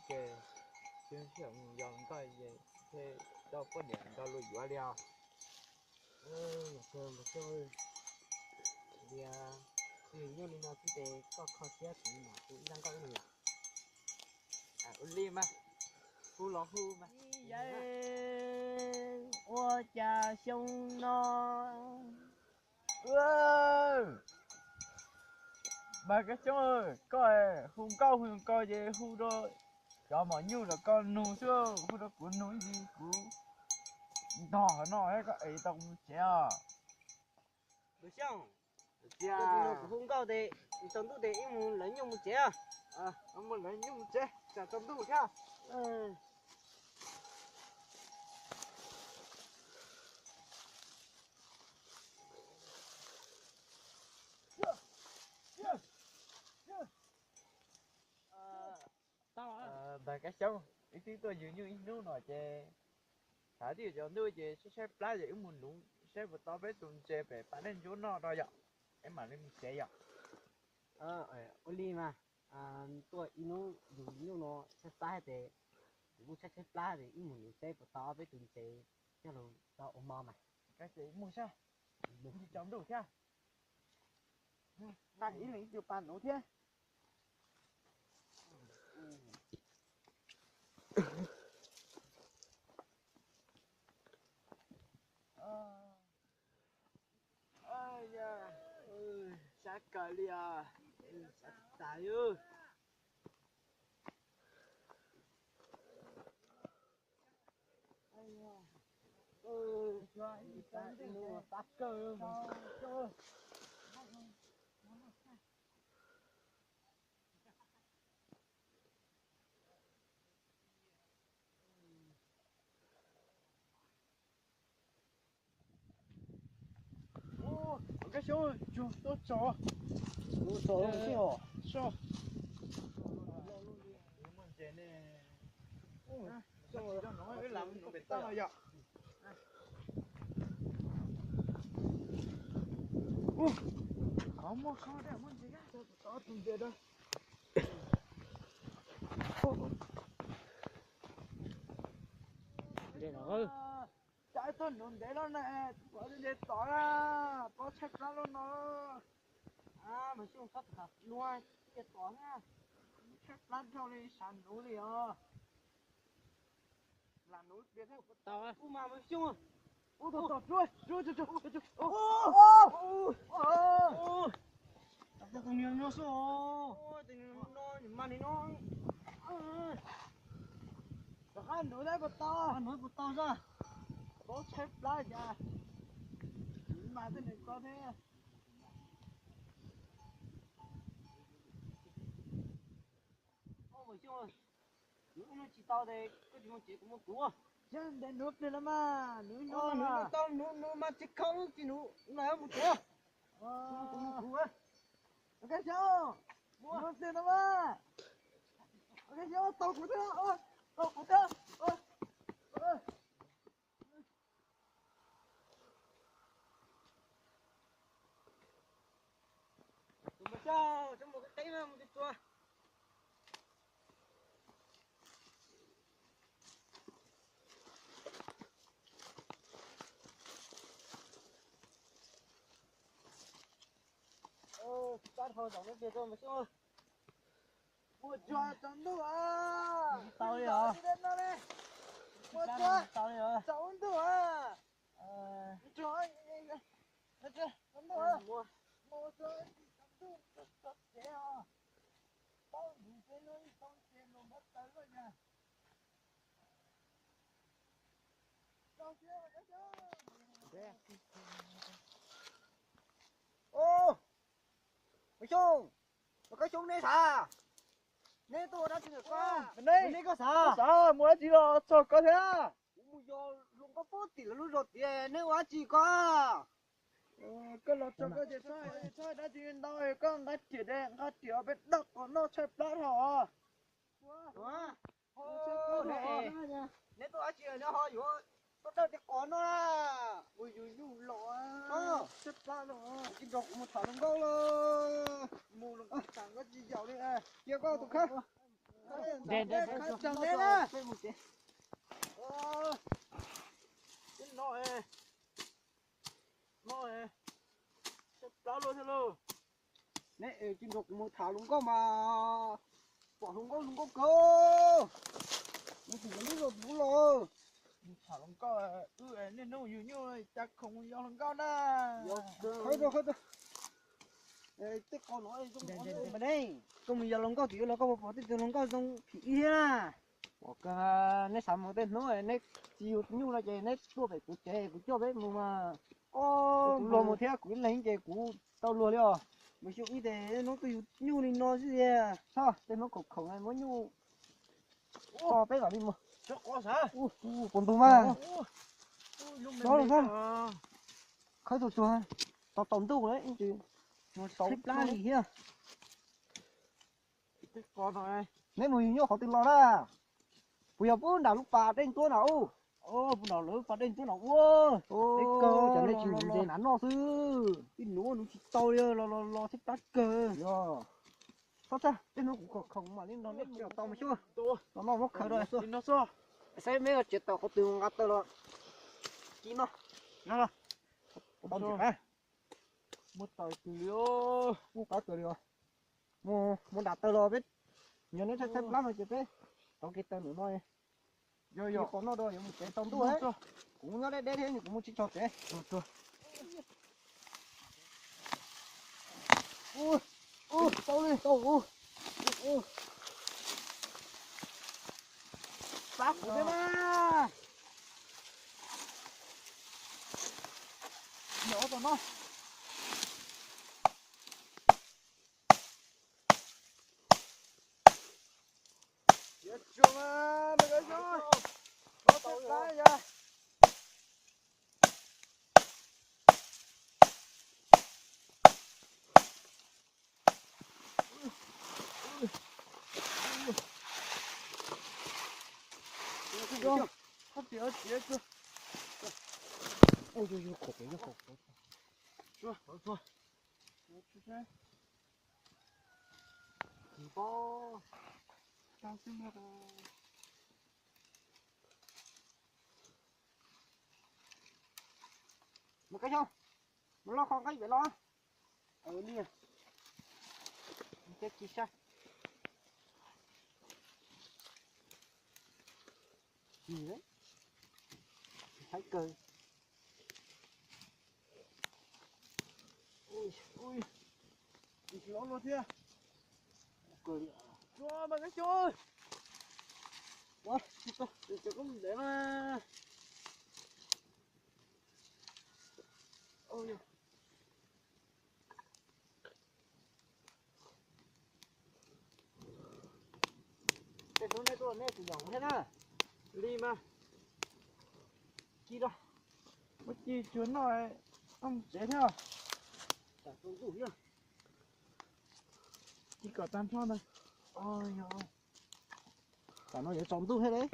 ke, tsis yog mus yos nkoj ces thiaj tau poj niam nrog luag yuav li os. Tias twb yog li no xwb ces koj kho siab kuv mam hu ib zaj nkauj rau yom. Ua li mas, hu los hu mas. Yeej, ua cas xyoo no Mas Kab Xyoob, koj hu nkauj hu nkaus ces hu rau cov maum nyuj los koj nug xwb, hu rau kuv nug ib ntsis kuv ntog qhov no thiab koj es tau kuv mus tsev os. Npawg Xyooj, kuv hu nkauj ces tsaus ntuj ces wb mus lawv nyuj mus tsev. Mus lawv nyuj mus tsev tsam tsaus ntuj thiab. Npawg Kab Xyoob, wb twb tuaj yws nyuj ib hnub no ces xav twb yuav tsaus ntuj ces tshaib tshaib plab ces wb mus nuv saib puas tau peb tus ntses pem pas dej ntsuab noj rau yom, es mam li mus tsev yom. Ua li mas, tuaj ib hnub yws nyuj no tshaib plab ces, kuv kuj tshaib tshaib plab ces wb mus nuv saib puas tau peb tus ntses coj los tau ua hmo mas. Koj ces mus saib, tsaus ntuj thiab. Ib leeg ib tug pas nuv thiab. Sab kawg li os, sab tas li. Kab Xyoob, tsuag tuaj tso. Tso. Qhov muaj kho muaj ntses, tus ntses da. Cas tuaj nuv ntev lawm na, pom ntses tom na, pom tshaib plab lawm no. Mas xyoo txhob tham luag, cia tom na. Tshaib plab dhau li, xav nuv li os. Lam nuv tias tau mas mas xyoo. Ub, tau tau, tsuag tsuag tsuag tsuag. Tus niag no xwb os. Tus niag no mas nim no rov qab nuv thiab puas tau? Nuv puas tau xwb. Pom tshaib plab cas. Mas tej niag ko thiab. Nuv ib hnub tsis tau ces koj tsis mus tsev kuv mus kuv. Ntev nuv pliag los mas, nuv ib hnub mas. Tau nuv nuv mas tsis khaub tsis nuv, mus kuv mus kuv. Kab Xyooj, nuv pliag no mas. Kab Xyooj, tau kuv thiab, tau kuv thiab. Tus npawg Xyooj, txhob mus qeb qeb mas mus tsuag tsuag. Tab dhau zaum no pliag rau npawg Xyooj. Mus tsuag tsaus ntuj a. Tau li os. Mus tsuag tsaus ntuj a. Mus tsuag tsaus ntuj a. Mus tsuag tsaus ntuj txog tsev os. Paub ntxiv tsev no ib tau tsev mus npaj taws luaj yag. Ub, Kab Xyooj, Kab Xyooj neb xav, neb tuaj ua dab tsi ntawm ko? Neb koj xav, xav mus dab tsi los txog ko thiab? Kuv mus yos hluas nkauj puag tim lawv lub zos tias neb ua dab tsi ko? Koj los txog ko ces txhob dab tsi ntau, koj nqa riam de, nqa riam peb dawj qos noj tshaib plab dhau. Neb tuaj dab tsi neb ho yuav tuaj dawj tej qos no? Mus yug nyuj los, tshaib plab los, tsis nrog kuv mus tham hluas nkauj los. Mus hluas nkauj tham nkauj tsis yaum li. Cia koj tus kheej. Nte, nte, nte, khawb tsaws neb na. Peb mus tsev. Ib no, no, plab luaj thiab lauj. Neb es tsis nrog kuv mus tham hluas nkauj mas pom hluas nkauj hluas nkauj kawg. Neb tsis nrog lub los kuv los. Tham hluas nkauj, wb niaj hnub yug nyuj cas khoom yog hluas nkauj na. Khawb rau, khawb rau. Tej qos no, koj mus yos hluas nkauj tim ub los koj puas pom tej tug hluas nkauj zoo phim ib thiab na? Pom kawg, neb xav mus tej hnub neb tsis yug nyuj no ces neb tuaj pem kuv tsev kuv coj peb mus mas. Kuv luag mus thiab kuv ib leeg ces kuv tau luag li os. Mus xyoo ib ces hnub tuaj yug nyuj li no xwb tiag. Txhob, tej hnub khoom khoom muab nyuj kho peb mam li mus. Puas ntug mas. Txhob, txhob. Khawb tsuag tsuag, tau tsaus ntuj lawm. Mus tau plab li thiab. Neb mus yug nyuj qhov twg los na? Puas yog pub nram lub pas dej ntuab na ub? Pub nram lub pas dej ntuab na ub. Cov neb tsis ntse na noj xwb. Ib nuav nuv tsis tau li los los los thiab plab kawg. Txhob txhaj, tej hnub kuv khoom khoom mam li nrog neb mus tau mas xyuas. Los no muab khaws rau xwb. Saib meb tsev taws qhov twg nqa taws los ci no. Muab taws kawg li os. Muab, muab nram taws los peb, yog neb tshaib tshaib plab no ces peb tau kev taws ntawm no. Yog, yog, qhov no rau yuav mus tsev tsaus ntuj. Kuv nyob deb deb thiab kuv mus tsis txog tsev. Tau li, tau. Pab kuv thiab na. Nyob tom no. Yuav tsuag mas, nws yuav zoo. Tau plab ya. Mus kab xyoo, mus loj qhov nqaij pem los. Li, tsis saib. Tsis saib kawg. Ui, ui, tsis lov luaj thiab. Tsuag mas kab xyoo. Ua, tsis tau, tsis tau koob ntev na. Tej hnub nej tuaj nej tsis yaum thiab na. Li mas. Ci rau. Muab ci tsuag noj, mus tsev thiab. Ci kom tag nrho ntag. Tam no yuav tsaus ntuj thiab li.